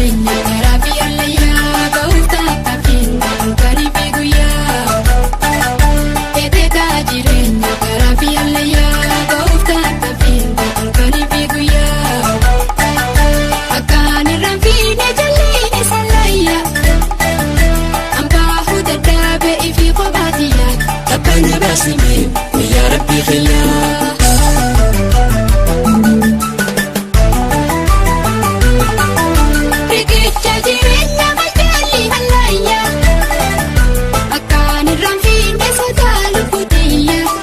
Jireenya karaa fi allayyaa ba'uuf tattaaffiin halkanii fi guyyaa. Eeteetaa jireenya karaa fi allayyaa ba'uuf tattaaffiin halkanii fi guyyaa. Akkaan irraan fiine jalliin isa layyaa. Hambaa dadhaabee ifi kophaatiyyaa. Takkaan na baasime wayyaa rabbii kiyyaa. Riqicha jireenya maljalli hallayyaa. Akkaan irraan fiine sodaa lubbutiyyaa.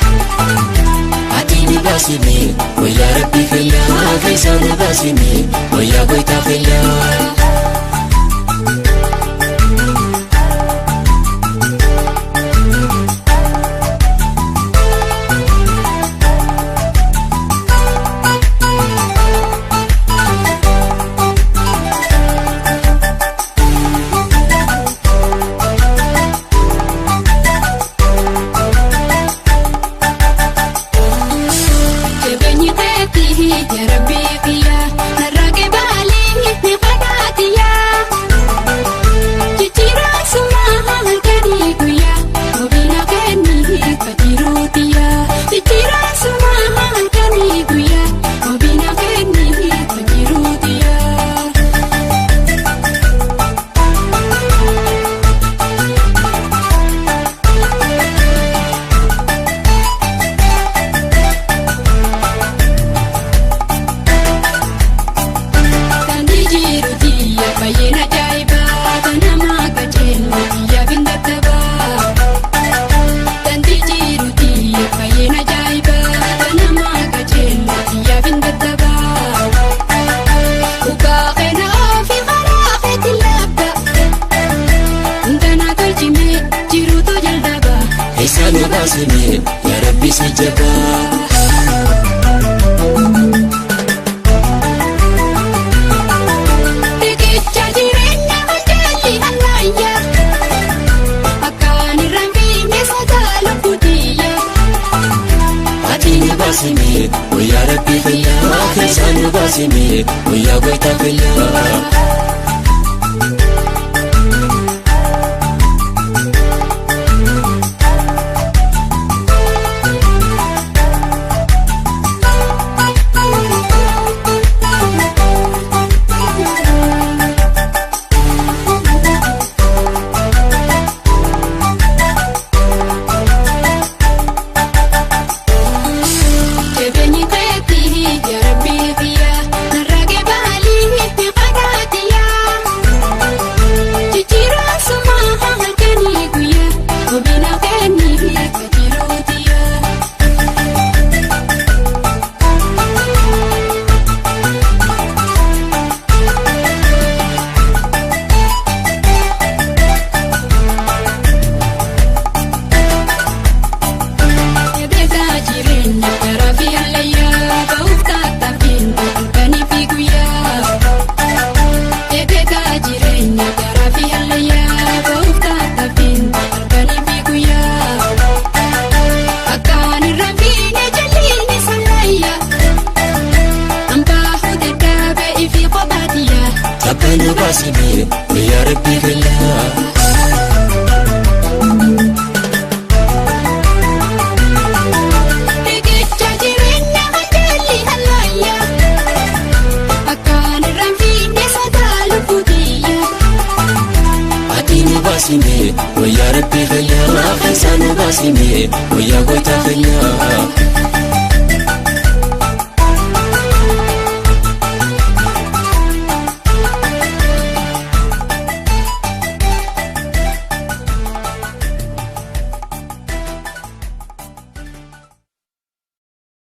Ati na baasime wayyaa rabbii kiyyaa. Keessa na baasime wayyaa goytaa kiyyaa. Jabeenyi teetii jarabbii kiyyaa narraaqee baalee ni fagaatiyaa. Jijjiiraan sumaa halkanii guyyaa mobiila kennii kajiruutiyaa. Jijjiiraan sumaa halkanii guyyaa mobiila kennii kajiruutiyaa. Daandii jiruutiyya baay'een ajaa'ibaa kan nama qajeelmu biyya findattabaa. Daandii jiruutiyya baay'een ajaa'ibaa kan nama qajeelmu biyya findattabaa. Bukaaqee na ofi karaa feeti laabba. Hundanaa tolchimee jiruutu jalqaba. Keessa na baasime yaa rabbi si jabaa. Riqicha jireenya maljalli hallayyaa. Akkaan irraan fiine sodaa lubbutiyyaa. Ati na baasime wayyaa rabbii kiyyaa. Keessa na baasime wayyaa goytaa kiyyaa. Jabeenyi teetii jarabbii kiyyaa narraaqee baalii ni fagaatiyaa. Jijjiiraan sumaa halkanii guyyaa mobiila kennii kajiruutiyaa. Eeteetaa jireenya karaa fi allayyaa ba'uuf tattaaffiin halkanii fi guyyaa. Eeteetaa jireenya karaa fi allayyaa ba'uuf tattaaffiin halkanii fi guyyaa. Akkaan irraan fiine jalliin isa layyaa. Hambaa dadhaabee ifi kophaatiyyaa. Takkaan na baasime wayyaa rabbii kiyyaa. Riqicha jireenya maljalli hallayyaa. Akkaan irraan fiine sodaa lubbutiyyaa. Ati na baasime wayyaa rabbii kiyyaa. Keessa na baasime wayyaa goytaa kiyyaa.